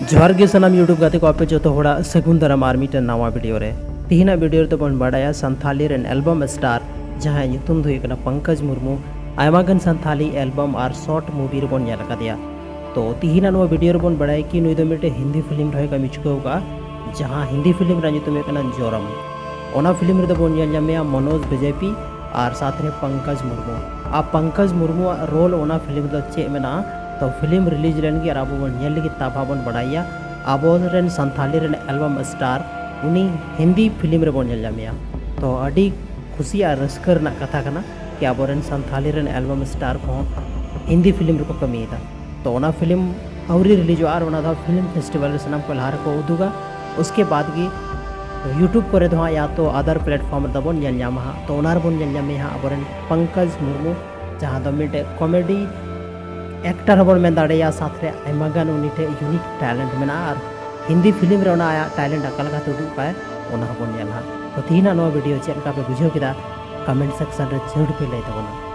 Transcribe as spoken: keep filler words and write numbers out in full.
ᱡᱚᱦᱟᱨ ᱜᱮ ᱥᱟᱱᱟᱢ YouTube ᱜᱟᱛᱮ ᱠᱚ, ᱟᱯᱮ ᱡᱚᱛᱚ ᱦᱚᱲᱟᱜ ᱥᱟᱹᱜᱩᱱ ᱫᱟᱨᱟᱢ ᱟᱨ ᱢᱤᱫᱴᱮᱱ ᱱᱟᱣᱟ ᱵᱷᱤᱰᱤᱭᱳ ᱨᱮ᱾ ᱛᱤᱦᱤᱧᱟᱜ ᱵᱷᱤᱰᱤᱭᱳ ᱨᱮᱫᱚ ᱵᱚᱱ ᱵᱟᱲᱟᱭᱟ ᱥᱟᱱᱛᱷᱟᱞᱤ ᱨᱮᱱ ᱮᱞᱵᱟᱢ ᱥᱴᱟᱨ, ᱡᱟᱦᱟᱸᱭ ᱧᱩᱛᱩᱢ ᱫᱚ ᱦᱩᱭᱩᱜ ᱠᱟᱱᱟ ᱯᱚᱝᱠᱚᱡᱽ ᱢᱩᱨᱢᱩ, ᱟᱭᱢᱟ ᱜᱟᱱ ᱥᱟᱱᱛᱷᱟᱞᱤ ᱮᱞᱵᱟᱢ ᱟᱨ ᱥᱚᱨᱴ ᱢᱩᱵᱷᱤ ᱨᱮᱵᱚᱱ ᱧᱮᱞ ᱟᱠᱟᱫᱮᱭᱟ᱾ ᱛᱚ ᱛᱤᱦᱤᱧᱟᱜ ᱱᱚᱣᱟ ᱵᱷᱤᱰᱤᱭᱳ ᱨᱮᱵᱚᱱ ᱵᱟᱲᱟᱭᱟ ᱠᱤ ᱱᱩᱭ ᱫᱚ ᱢᱤᱫᱴᱮᱱ ᱦᱤᱱᱫᱤ ᱯᱷᱤᱞᱢ ᱨᱮᱦᱚᱸᱭ ᱠᱟᱹᱢᱤ ᱪᱩᱠᱟᱹᱣ ᱟᱠᱟᱫᱼᱟ, ᱡᱟᱦᱟᱸ ᱦᱤᱱᱫᱤ ᱯᱷᱤᱞᱢ ᱨᱮᱱᱟᱜ ᱧᱩᱛᱩᱢ ᱦᱩᱭᱩᱜ ᱠᱟᱱᱟ ᱡᱚᱨᱚᱢ᱾ ᱚᱱᱟ ᱯᱷᱤᱞᱢ ᱨᱮᱫᱚ ᱵᱚᱱ ᱧᱮᱞ ᱧᱟᱢᱮᱭᱟ ᱢᱚᱱᱳᱡᱽ ᱵᱤᱡᱮᱯᱤ ᱟᱨ ᱥᱟᱛᱷ ᱨᱮ ᱯᱚᱝᱠᱚᱡᱽ ᱢᱩᱨᱢᱩ᱾ ᱟᱨ ᱯᱚᱝᱠᱚᱡᱽ ᱢᱩᱨᱢᱩᱣᱟᱜ ᱨᱳᱞ ᱚᱱᱟ ᱯᱷᱤᱞᱢ ᱨᱮᱫᱚ ᱪᱮᱫ ᱢᱮᱱᱟᱜᱼᱟ, ᱛᱚ ᱯᱷᱤᱞᱢ ᱨᱤᱞᱤᱡᱽ ᱞᱮᱱ ᱜᱮ ᱟᱨ ᱟᱵᱚ ᱵᱚᱱ ᱧᱮᱞ ᱞᱟᱹᱜᱤᱫ ᱛᱟᱵ ᱦᱟᱸᱜ ᱵᱚᱱ ᱵᱟᱲᱟᱭᱟ᱾ ᱟᱵᱚᱨᱮᱱ ᱥᱟᱱᱛᱷᱟᱞᱤ ᱨᱮᱱ ᱮᱞᱵᱟᱢ ᱥᱴᱟᱨ ᱩᱱᱤ ᱦᱤᱱᱫᱤ ᱯᱷᱤᱞᱢ ᱨᱮᱵᱚᱱ ᱧᱮᱞ ᱧᱟᱢᱮᱭᱟ᱾ ᱛᱚ ᱟᱹᱰᱤ ᱠᱷᱩᱥᱤ ᱟᱨ ᱨᱟᱹᱥᱠᱟᱹ ᱨᱮᱱᱟᱜ ᱠᱟᱛᱷᱟ ᱠᱟᱱᱟ ᱠᱤ ᱟᱵᱚᱨᱮᱱ ᱥᱟᱱᱛᱷᱟᱞᱤ ᱨᱮᱱ ᱮᱞᱵᱟᱢ ᱥᱴᱟᱨ ᱠᱚᱦᱚᱸ ᱦᱤᱱᱫᱤ ᱯᱷᱤᱞᱢ ᱨᱮᱠᱚ ᱠᱟᱹᱢᱤᱭᱮᱫᱟ᱾ ᱛᱚ ᱚᱱᱟ ᱯᱷᱤᱞᱢ ᱟᱹᱣᱨᱤ ᱨᱤᱞᱤᱡᱚᱜᱼᱟ ᱟᱨ ᱚᱱᱟ ᱫᱚ ᱯᱷᱤᱞᱢ ᱯᱷᱮᱥᱴᱤᱵᱷᱟᱞ ᱨᱮ ᱥᱟᱱᱟᱢ ᱠᱷᱚᱱ ᱞᱟᱦᱟ ᱨᱮᱠᱚ ᱩᱫᱩᱜᱟ᱾ ᱩᱥᱠᱮ ᱵᱟᱫᱽ ᱜᱮ YouTube ᱠᱚᱨᱮ ᱫᱚ ᱦᱟᱸᱜ ᱭᱟ ᱛᱚ ᱟᱫᱟᱨ ᱯᱞᱮᱴᱯᱷᱚᱨᱢ ᱨᱮᱫᱚ ᱵᱚᱱ ᱧᱮᱞ ᱧᱟᱢᱟ ᱦᱟᱸᱜ᱾ ᱛᱚ ᱚᱱᱟ ᱨᱮᱵᱚᱱ ᱧᱮᱞ ᱧᱟᱢᱮᱭᱟ ᱦᱟᱸᱜ ᱟᱵᱚᱨᱮᱱ ᱯᱚᱝᱠᱚᱡᱽ ᱢᱩᱨᱢᱩ, ᱡᱟᱦᱟᱸ ᱫᱚ ᱢᱤᱫᱴᱮᱡ ᱠᱚᱢᱮᱰᱤ ᱮᱠᱴᱟᱨ ᱦᱚᱸᱵᱚᱱ ᱢᱮᱱ ᱫᱟᱲᱮᱭᱟᱜᱼᱟ, ᱥᱟᱛᱷ ᱨᱮ ᱟᱭᱢᱟ ᱜᱟᱱ ᱩᱱᱤ ᱴᱷᱮᱡ ᱤᱭᱩᱱᱤᱠ ᱴᱮᱞᱮᱱᱴ ᱢᱮᱱᱟᱜᱼᱟ ᱟᱨ ᱦᱤᱱᱫᱤ ᱯᱷᱤᱞᱢ ᱨᱮ ᱚᱱᱟ ᱟᱭᱟᱜ ᱴᱮᱞᱮᱱᱴ ᱚᱠᱟ ᱞᱮᱠᱟᱛᱮ ᱩᱫᱩᱜ ᱠᱟᱭ, ᱚᱱᱟ ᱦᱚᱸᱵᱚᱱ ᱧᱮᱞᱟ ᱦᱟᱸᱜ᱾ ᱛᱚ ᱛᱤᱦᱤᱧᱟᱜ ᱱᱚᱣᱟ ᱵᱷᱤᱰᱤᱭᱳ ᱪᱮᱫ ᱞᱮᱠᱟ ᱯᱮ ᱵᱩᱡᱷᱟᱹᱣ ᱠᱮᱫᱟ, ᱠᱚᱢᱮᱱᱴ ᱥᱮᱠᱥᱚᱱ ᱨᱮ ᱡᱟᱹᱨᱩᱲ ᱯᱮ ᱞᱟᱹᱭ ᱛᱟᱵᱚᱱᱟ᱾